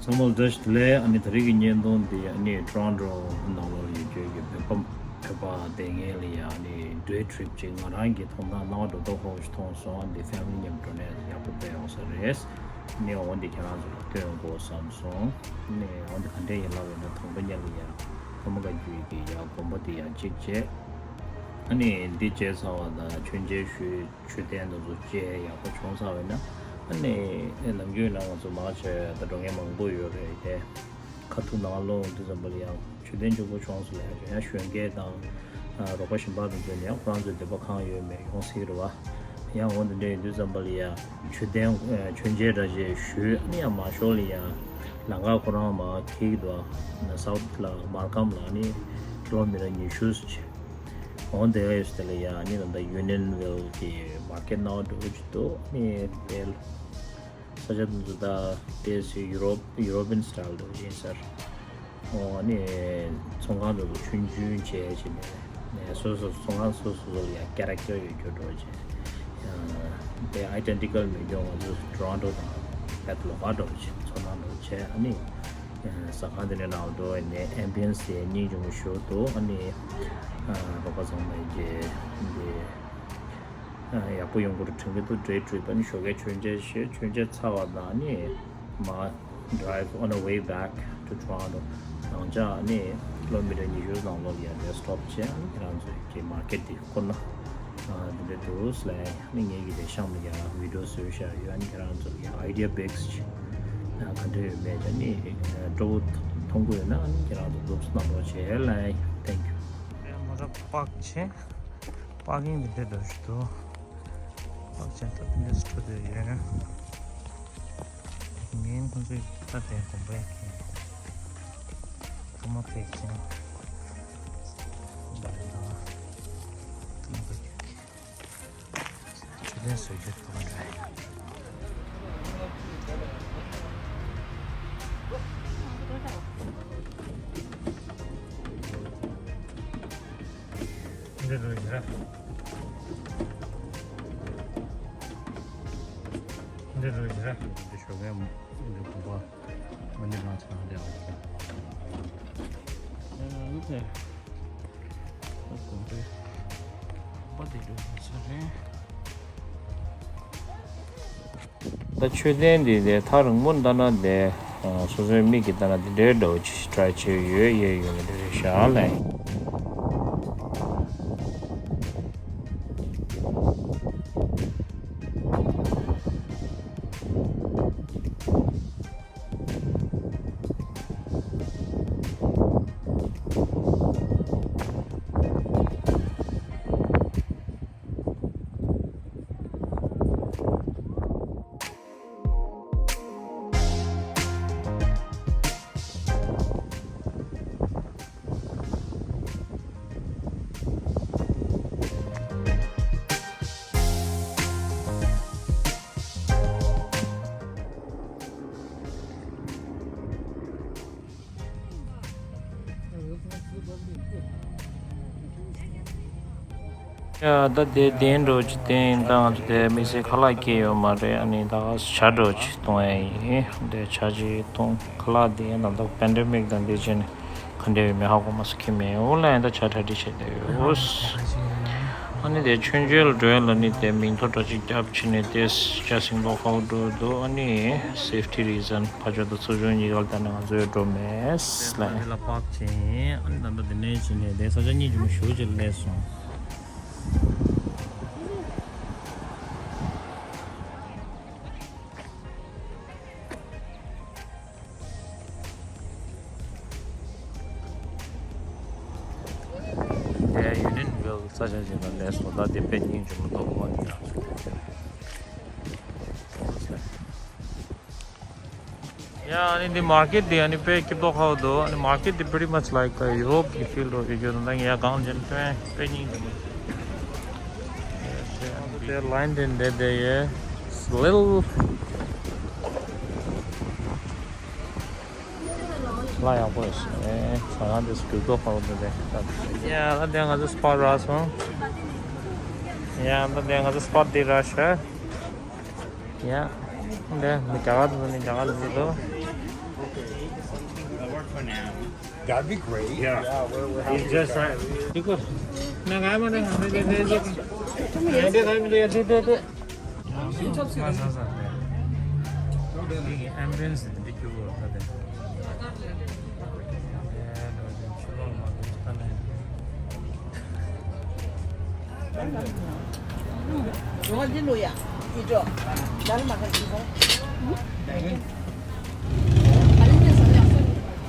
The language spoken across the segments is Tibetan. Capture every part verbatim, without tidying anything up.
ཚང་མ་ལ་བཀྲ་ཤིས་བདེ་ལེགས། ཨ་ནི་ད་རེས་ཀྱི་བརྙན་ཐུང་འདི་ཨ་ནི་ཊོ་རོན་ཊོ་ནང་ལོགས་ཡོད་རྒྱུ་གི་བོད་པ་བོད་པ་སྡོད་མཁན་ལ་ཡ་ཨ་ནི་ཌེ་ཊི་རིབ་ཅིག་ང་རང་གི་མཐོང་སྟངས་སྣང་བ་འགྲོ་ལྡོག་ཁོག་ཅིག་མཐོང་སོང་། ཨ་ནི་ཕེ་མི་ལི་མཉམ་འགྲོ་ནས་ཡག་པོ་དཔེ་ཡོང་ས་རེད། ཨ་ནི་འོ་འདི་ཁྱེད་རང་ཚོ་ལ་སྟོན་དགོས་བསམ་སོང་། ཨ་ནི་འོ་འདི་ག་འདྲས་ཡིན་ལབ་ཡོད་ན་དང་པོ་ཉིད་ལ་ཡ་ཀརྨ་བཀའ་བརྒྱུད་ཀྱི་ཡ་དགོན་པ་འདི་ཡ་གཅིག་བྱས། ཨ་ནི་འདི་བྱས་ཚར་བ་དང་མཆོད་མཇལ་ཞུས། མཆོད་རྟེན་དེ་ཚོ་མཇལ་ཡག་པོ་བྱུང་ཚར་བས་ན། ཨ་ནི་ནམ་རྒྱུན་ན་ང་ཚོ་མང་ཆེ་ད་འགྲོ་མཁན་མང་པོ་ཡོད་རེད་དེ། ཁ་ཐུག་ནང་ལོགས་འདི་ཙམ་པ་ལ་ཡང་མཆོད་རྟེན་མཆོག་པོ་བྱུང་སོང་ལ་ཡང་གཞོན་སྐྱེས་དང་། ཨ་རོགས་པ་གཞན་པ་དེ་ཚོ་ནས་ཡང་ཁོ་རང་ཚོའི་འདོད་པ་གང་ཡོད་མེད་ཡོང་སྲིད་རེད་བ། ཡང་འོ་འདི་འདྲ་ཡིན་དུས་ཙམ་པ་ལ་ཡང་མཆོད་རྟེན་མཆོད་མཇལ་འདྲ་ཞིག་ཞུས། ཨ་ནི་ཡང་མང་ཤོས་ལ་ཡང་ལམ་ཁ་ཁོ་རང་མར་འཁེལ་གྱི་འདུག་ཨ་སའུ་ཐི་ལ་མར་ཁམས་ལ་ཨ་ནི་ཀི་ལོ་མི་ཊར་ཉི་ཤུ་ཙམ་བྱས། འོ་དེ་ག་ཡོད་ས་དེ་ལ་ཡ་ཨ་ནི་ད་ལྟ་ཡུ་ནི་ཡན་ཝིལ་གྱི་མར་ཀེཊ་ནང་འགྲོ་གི་འདུག་ཨ་ནི་དེ་ས་ཆ་དེ་ཚོ་ད་དེ་སུ་ཡུ་རོབ་ཡུ་རོ་པི་ཡན་སི་ཊལ་དུ་ཡིན་ཟེར། འོ་ཨ་ནི་ཚོང་ཁང་དེ་ཚོ་ཆུང་ཆུང་བྱས་བྱས་ནས་ནས་སོ་སོ་ཚོང་ཁང་སོ་སོ་ལ་ཡ་ཀེ་རེག་ཊར་ཡོད་རྒྱུ་འགྲོ་བྱས། དེ་ཨའི་ཌེན་ཊི་ཀལ་མེད་རྒྱུ་ང་ཚོ་ཊོ་རོན་ཊོ་དང་བེད་ལོག་ག་འགྲོ་བྱས་ཚོང་ཁང་འགྲོ་བྱས། ཨ་ནི་ཟ་ཁང་དེ་ནས་ནང་འགྲོ་ནས་ཨེམ་བི་ཡན་སི་དེ་སྙིང་རྗེ་མོ་ཞེ་པོ་འདུག་ཨ་ནི་རོགས་པ་ཚང་མས་ཀྱི་འདི་ཡག་པོ་ཡོང་གི་རེད་དྲན་གྱི་འདུག་ཌེ་ཊི་རིབ་ཨ་ནི་ཞོགས་ཀས་མཆོད་མཇལ་བྱས། མཆོད་མཇལ་ཚར་བ་དང་ཨ་ནི་མར་ཌ་རའེབ་on the way back to Toronto། ནང་ཆ་ཨ་ནི་ཀི་ལོ་མི་ཊར་ཉི་ཤུ་ནང་ལོགས་ལ་ཡ་རེ་སི་ཊོབ་བྱས། ཨ་ནི་ཁྱེད་རང་ཚོའི་གི་མར་ཀེཊ་འདི་ཁོ་ན་འདི་འདྲ་འདུག་ལབ། ཨ་ནི་ངེད་ཀྱི་དེ་ཤང་ལ་ཡ་བི་ཌི་ཡོ་བཟོས་བཞག་ཡོད། ཨ་ནི་ཁྱེད་རང་ཚོ་ལ་ཡ་ཨའི་ཌི་ཡ་པིག་ཅིག་ག་འདྲ་ཡོད་མེད་ཨ་ནི་སྤྲོ་པོ་མཐོང་གི་ཡོད་ན་ཨ་ནི་ཁྱེད་རང་ཚོ་ལུགས་གནང་རོགས་བྱེད་ལབ། Thank you། མོ་ཊ་པག་བྱས། པག་གིན་འདི་འདྲ་འདྲ་ཞིག་འདུག་པག་བྱས་ད་འདི་འདྲ་སུ་འགྲོ་འདོད་ཡོད། ངས་ཁོང་ཚོའི་ད་དེ་དགོན་པའི་ཀརྨ་པའི་ཀིང་བ་རེད་ད། ཀརྨ་པའི་ཀིང་མཆོད་རྟེན་བཟོ་རྒྱུ་དང་འདྲ། འདི་རུ་ཡིན་ར། འདི་རུ་ཡིན་ར། འདི་ཞོགས་ཀས་འདི་དགོན་པ་མ་ཎི་བག་ཚང་འདི་ཨ། ཨ་ནི་དེ་ད་དགོན་པའི་དགོན་པ་འདི་འགྲོ་ཡིན་ས་རེད། ད་མཆོད་རྟེན་འདི་དེ་ཐག་རིང་པོ་ལྟ་ན་དེ་སོ་སོའི་མིག་གིས་ལྟ་ན་དེ་འདྲའི་འདྲ་བོ་ཅིག་ཊའེ་བྱས་ཡོད། ཡོད་ཡོད་མི་འདྲ་རེད་ཤག་ལབ། ཡ་ད་དེ་གདན་འགྲོ་ཅི་གདན་ད་ང་ཚོ་དེ་དམིགས་བསལ་ཁ་ལག་སྐྱེལ་ཡོད་མ་རེད། ཨ་ནི་ད་ཇ་འགྲོ་ཅི་གཏོང་ཡ་ཡིན། དེ་ཇ་ཅི་གཏོང་ཁ་ལག་དེ་ད་ད་པེན་ཌེ་མིག་དང་དེ་བྱས་ནས་ག་འདྲ་ཡོད་མེད་ཧ་གོ་མ་སོང་། ཁྱི་མེད་འོ་ལ་ཡིན་ད་ཇ་གྲ་སྒྲིག་བྱས་བསྡད་ཡོད། ཨ་ནི་དེ་མཆོད་མཇལ་འགྲོ་ཡ་ལ་ནི་དེ་མིང་ཐོ་འདྲ་ཅིག་བརྒྱབ་བྱས་ནས་དེ་ཇ་ཟིང་ལོག་ཧའོ་འགྲོ་འདུག་ཨ་ནི་སེབ་ཊི་རི་ཛན་ཕར་ཕྱོགས་དང་ཚུར་ཕྱོགས་གཉིས་ཀ་ལ་ད་ནི་ང་ཚོས་འགྲོ་མེད་ལ། དེ་ལ་པག་ཅིང་ཨ་ནི་ད་ལྟ་དེ་ནས་ཕྱིན་ནས་དེ་ས་ཆ་སྙིང་རྗེ་མོ་ཞེ་པོ་ཅིག་ལ་སླེབས་སོང་། དེ་ཡུ་ནི་ཡན་ཝིལ་ས་ཆ་ཞིག་ལ་སླེབས་སོང་། ད་དེ་དཔེ་སྙིང་རྗེ་མོ་འདུག་པ། ཡ་ཨ་ནི་འདི་མར་ཀེཊ་འདི་ཨ་ནི་དཔེ་སྐྱིད་པོ་ཁ་པོ་འདུག་ཨ་ནི་མར་ཀེཊ་འདི་pretty much like Europe གི་feel འདྲ་ཡོད་རྒྱུ་དང་ཡ་གང་ཅན་དཔེ་དཔེ་སྙིང་རྗེ་མོ། དེ་ལའིན་དེ་འདྲ་དེ་ཡོད། Little ལ་ཡག་པོ་རེད་ཤག་ཨེ། ཟ་ཁང་དེ་སུ་འགྱུར་ལྡོག་ཁ་པོ་འདུག་སྟེ། ཡ་ད་དེ་ང་ཚོ་སི་པོཊ་རག་སོང་། ཡ་ད་དེ་ང་ཚོ་སི་པོཊ་འདི་རག་ཤག་ཡ་དེ་མི་རྒྱ་གར་དུ་ནི་རྒྱ་གར་དུ་འདུག That'd be great. Yeah. Yeah, we're, we're happy. It's just right. Because, no, I'm gonna, I'm gonna, I'm gonna, I'm gonna, I'm gonna, I'm gonna,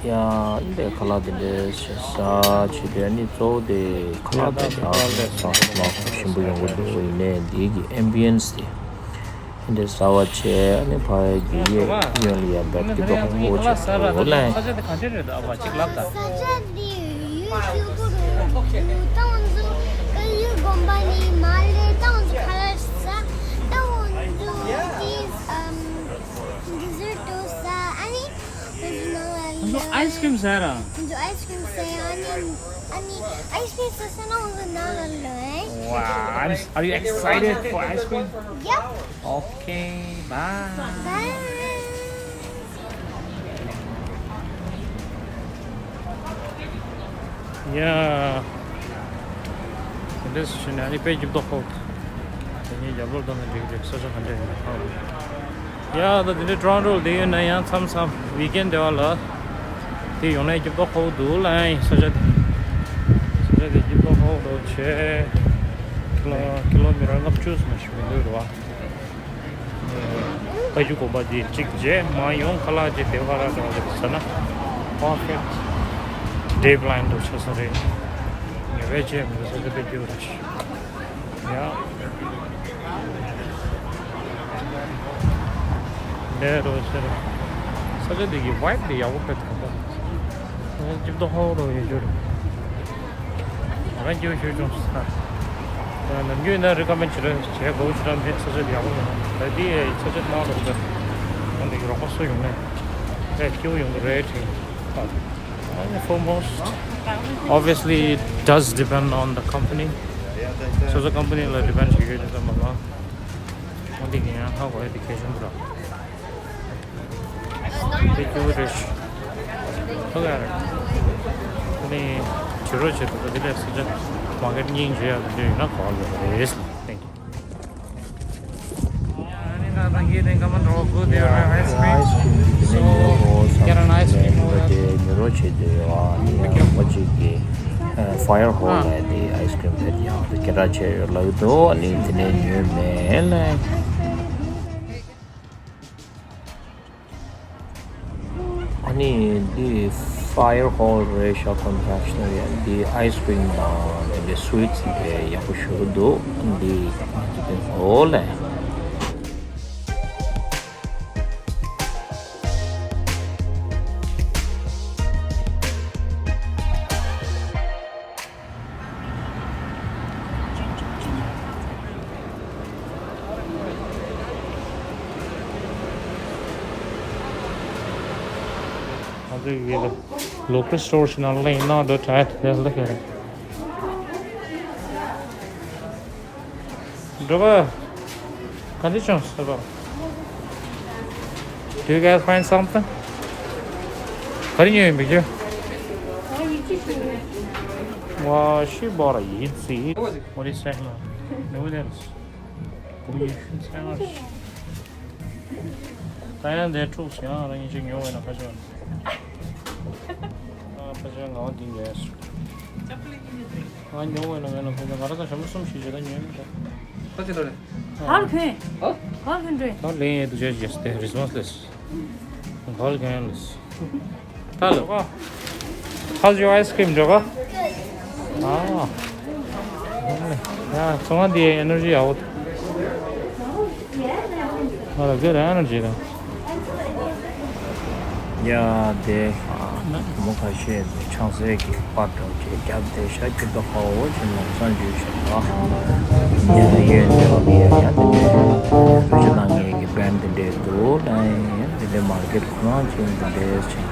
ཡ། འདི་ཁ་ལག་དེ་འདྲའི་ཟ་བྱས་ཏེ། ཨ་ནི་གཙོ་བོ་དེ་ཁ་ལག་དེ་ཡག་ས་མང་པོ་ཞིམ་པོ་ཡོང་གི་འདུག་ཡིན་ནའི་འདི་གི་ཨེམ་བི་ཡན་སི་དེ་དེ་འདྲའི་ཟ་བ་བྱས། ཨ་ནི་ཕ་གི་གཡས་གཡོན་ལ་ཡ་བེབ་ཀི་པོ་ཧོང་པོ་བྱས་འདུག་ལ། ས་ཆ་དེ་ཡུལ་ཞུ་པོ་རུ་ད་ང་ཚོ་ཀ་ཡུལ་དགོན་པ་ནས་མར་སླེབས། ད་ང་ཚོ་ཁ་ལག་ཟ། ད་ང་ཚོ་དེ་ཨམ་ཌི་ཟར་ཊི་ཟ། ཨ་ནི། ང་ཚོ་ཨའི་སི་ཀྲིམ་ཟ་ར། ང་ཚོ་ཨའི་སི་ཀྲིམ་ཟ་ཡ། ཨ་ནི་ཨ་ནི་ཨའི་སི་ཀྲིམ་ཟ་ས་ན་ང་ཚོ་ནང་ལ་ལོས། Wow, I'm, are you excited for ice cream? Yep. Okay, bye. Bye. Yeah. དེ་འདྲས་བྱས་ནས་ཨ་ནི་དཔེ་སྐྱིད་པོ་འདུག་ཧོ། དེ་ངས་རྒྱབ་ལོག་བཏང་ན་འགྲིག་གི་རེད། ས་ཆ་ག་འདྲས་ཡིན་ན་ཧ་གོ། ཡ། ད་དེ་འདྲའི་ཊོ་རོན་ཊོ་ལ་བསྡད་ཡོད་ན་ཡང་མཚམས་མཚམས་ཝིག་ཨེན་དེ་བ་ལ་དེ་ཡོང་ན་སྐྱིད་པོ་འདུག་ཧོ་འདུག་ལ། ཡིན་ས་ཆ་དེ། ས་ཆ་དེ་སྐྱིད་པོ་འདུག་ཧོ་འདུག་བྱས། ཀི་ལོ་ཀི་ལོ་མི་ཊར་ལྔ་བཅུ་ཙམ་ཞིག་མི་འདུག་རེད་བ། ཨ་ཁུ་དགོན་པ་འདི་གཅིག་བྱས། མར་ཡོང་ཁ་ལག་ཅིག་དེ་བ་ར་འདྲ་བ་ཟ་ན་པར་ཕེག་ཊི་ཌེ་པི་ལན་དུ་ཆགས་ས་རེད། ངས་བས་བྱས་མི་ས་ཆ་དཔེ་སྐྱིད་པོ་རེད། ཡ། ལས་རོ་ཟེར། ས་ཆ་འདི་གི་ཝའེབ་འདི་ཡག་པོ་ཕེབས་ཐུབ་པ། སྐྱིད་པོ་ཧོ་རོ་ཡོད་རྒྱུ་རེད། ང་རང་སྐྱིད་པོ་ཞེ་པོ་བྱུང་སོང་། ད་ནམ་རྒྱུན་ཡིན་ན་རི་ཀ་མེན་ཌི་བྱེད་རོགས། བྱེད་དགོས་བྱེད་ར་མེད། ས་ཆ་འདི་ཡག་པོ་ཡོད། ད་འདི་ས་ཆ་མང་རོགས་ཟེར། ང་འདི་གི་རོགས་པ་སུ་ཡོང་ནས་ཨེ་སྐྱིད་པོ་ཡོང་གི་རེད་དྲན། Foremost, obviously, it does depend on the company. སོ་སོ་ཀམ་པ་ནི་ལ་ཌི་པེན་ཌི་བྱེད་ཀྱི་ཡོད་དེ་ཙམ་པ་ལ། འོ་འདི་གི་ཡང་ཧ་གོ་ཡ་དེ་གལ་ཆེན་པོ་རེད། དེ་སྐྱིད་པོ་རེད། ཧ་གོ་ཡ་རེད། ཨ་ནི་བྱེད་རོགས་བྱེད་དུ་དེ་ལས་ས་ཆ་མར་ཀེཊ་སྙིང་རྗེ་ཡག་དེ་འདྲ་ཡོད་ན་ག་པར་ཡོད་རེད། Thank you. Ice cream དེ་ནས་ཉོ་རོགས་བྱས་ཏེ། ཨ་ནི་ཡང་པ་ཅིག་གི་ཕ་ཡར་ཧོལ་ལ་དེ་ཨའི་སི་ཀྲིམ་རེད། ཡང་དེ་སྐད་གྲགས་ཆེ་ཡོད་ལབ་ཀྱི་འདུག་ཨ་ནི་དེ་ནས་ཉོས་མེད་ལ། ཨ་ནི་འདི་ཕ་ཡར་ཧོལ་རེད་ཤག་ཀོན་ཕེག་ཤ་ནེ་རི། ཡ། འདི་ཨའི་སི་ཀྲིམ་དང་དེ་འདྲའི་སུ་ཝིཊ་དེ་ཡག་པོ་ཞེ་པོ་འདུག་འདི་ང་ཚོ་དེ་འོ་ལེ། ང་ཚོ་ཡི་ལོ་ཀལ་སི་ཊོར་ཞིག་ནང་ལ་ཡིན་ན་འགྲོ་དྲན་དེ་ལ་ཁེལ། འགྲོ་བ། ག་འདྲ་བྱུང་ཟེར་བ། Do you guys find something? ག་རེ་ཉོས་ཡིན་པའི་རྒྱུ། Well, she bought a Yeezy. What is that? Noodles. ད་ཡང་འདིར་འཁྲུགས་སོང་། ཡང་རང་ཉིད་ཅིག་ཉོ་བས་ན་ཁ་ཕྱོགས་ནས། ཨ་ཕ་ཆེན་ངག་དབང་འདི་ཉོས་སོང་། ང་ཉོ་བས་ན་མེད་ན་ཁོ་ང་རང་ཚོ་ཞྭ་མོ་གསུམ་ཞིག་བྱེད་ད་ཉོས་མི་འདུག་ད་ཅི་ལོ་རེད། ག་ལ་ཁེན། ཨ། ག་ལ་ཁེན་འདྲེ། ད་ལེན་ཡས་འདུག་ཅེས་ཀྱི་སྟེ་རི་སི་མོ་སི་ལེས། ག་ལ་ཁེན་ལེས། Hello. How's your ice cream, Java? Ah. Yeah, some of the energy out. What a good energy, though. Yeah, དེ་མོ་ཁ་ཤས་ཆང་སའི་གི་པར་འདྲ་བོ་ཅིག་བརྒྱབ་སྟེ་ཤ་སྐྱིད་པོ་ཁ་བོ་ཅིག་ལམ་སང་འཇུས་བཞག་པ། ཡིན་ཡོད་འདྲ་བོ་ཡ་ཡ་དེ་འདྲའི་རུ་ཅི་ནང་ངེད་ཀྱི་བན་དེ་འདྲས་འདུག་ལ། ཡིན་དེ་འདྲའི་མར་ཀེཊ་ཁོ་རང་ཅིག་དེ་འདྲས་བྱས་ནས་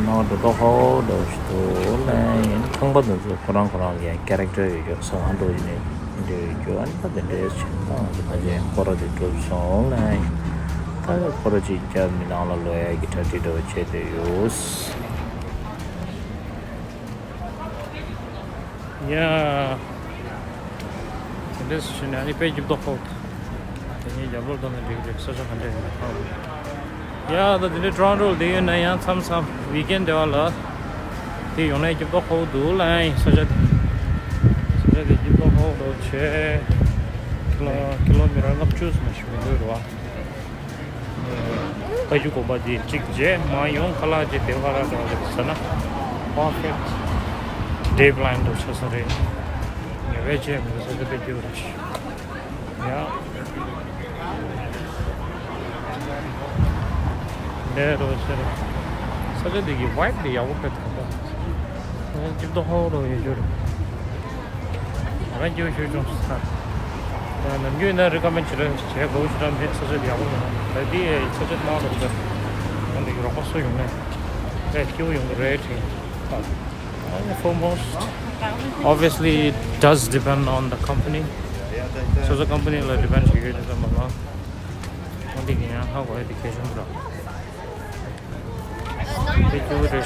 ནང་འགྲོ་ལྡོག་ཧོ་འདྲ་བོ་ཞིག་འདུག་ལ། ཡིན་ཁང་པ་དེ་ཚོ་ཁོ་རང་ཁོ་རང་ལ་ཡང་ཀེ་རེག་ཊར་ཡོད་རྒྱུ་བཟོ་ཁང་འགྲོ་ཡིན་ནས་དེ་འདྲས་ཡོད་རྒྱུ། ཨ་ནི་ད་དེ་འདྲས་བྱས་ནས་ད་ང་ཚོ་ཕལ་ཆེར་སྐོར་ར་དེ་གྲུབ་སོང་ལ། ཡིན་ ཁོ་ར་ཅིག་རྒྱ་མི་ནང་ལ་ལོ་ཡ་གི་གྲ་སྒྲིག་འདྲ་བོ་བྱས་བསྡད་ཡོད། ཡ། དེ་འདྲས་བྱས་ནས་ཨ་ནི་དཔེ་འགྱུར་ལྡོག་ཕོག་དེ་ངས་རྒྱབ་ལོག་བཏང་ན་འགྲིག་གི་རེད། ས་ཆ་ག་འདྲས་ཡིན་ན་ཧ་གོ། ཡ་ད་དེ་འདྲས་ཊོ་རོན་ཊོ་ལ་བསྡད་ཡོད་ན་ཡང་མཚམས་མཚམས་ཝིག་ཨེན་དེ་བ་ལ་དེ་ཡོང་ནས་འགྱུར་ལྡོག་ཕོག་འདུག་ལ། ཡ་ས་ཆ་དེ་ས་ཆ་དེ་འགྱུར་ལྡོག་ཕོག་འདུག་བྱས། ཀི་ལོ་ཀི་ལོ་མི་ཊར་ལྔ་བཅུ་ཙམ་ཞིག་མི་འདུག་རེད་བ། ཨ་ཁུ་དགོན་པ་འདི་གཅིག་རྗེས་མ་ཡོང་ཁ་ལག་ཅིག་དེ་བ་ར་འདྲ་བ་ཟ་ན་པར་ཕེག་ཊི་ཌེ་པི་ལན་དུ་ཆགས་ས་རེད། ངས་བས་བྱས་མི་ས་ཆ་དཔེ་སྐྱིད་པོ་རེད། ཡ། ལས་རོ་ཟེར། ས་ཆ་འདི་གི་ཝའེབ་འདི་ཡག་པོ་ཕེབས་ཐུབ་པ། ཨ་སྐྱིད་པོ་ཧོ་རོ་ཡོད་རྒྱུ་རེད། ང་སྐྱིད་པོ་ཤོད་བྱུང་ས། ད་ནམ་རྒྱུན་ན་རི་ཀ་མེན་ཌི་བྱེད་ར་བྱས་དགོས་ཞུ་ར་མེད། ས་ཆ་འདི་ཡག་པོ་མེད་ན། ད་འདི་ས་ཆ་མང་རོ་ཟེར། ང་འདི་གི་རོགས་པ་སུ་ཡོང་ནས་ཨེ་སྐྱིད་པོ་ཡོང་གི་རེད་དྲན། Foremost, obviously, it does depend on the company. སོ་སོ་ཀམ་པ་ནི་ལ་ཌི་པེན་ཌི་བྱེད་ཀྱི་ཡོད་དེ་ཙམ་པ་ལ། འོ་འདི་གི་ཡང་ཧ་གོ་ཡ་དེ་གལ་ཆེན་པོ་རེད། དེ་སྐྱིད་པོ་རེད།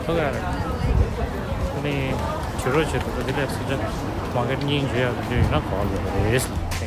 ཐུག་ཡ་རེད། ཨ་ནི་བྱེད་རོགས་བྱེད་དུ་དེ་ལས་སུ་ཅག་མ་གེ་ཊི་གཉིས་འཇུ་ཡ་དེ་འཇུ་ཡིན་ན་གོ་བ་ལོས་རེད།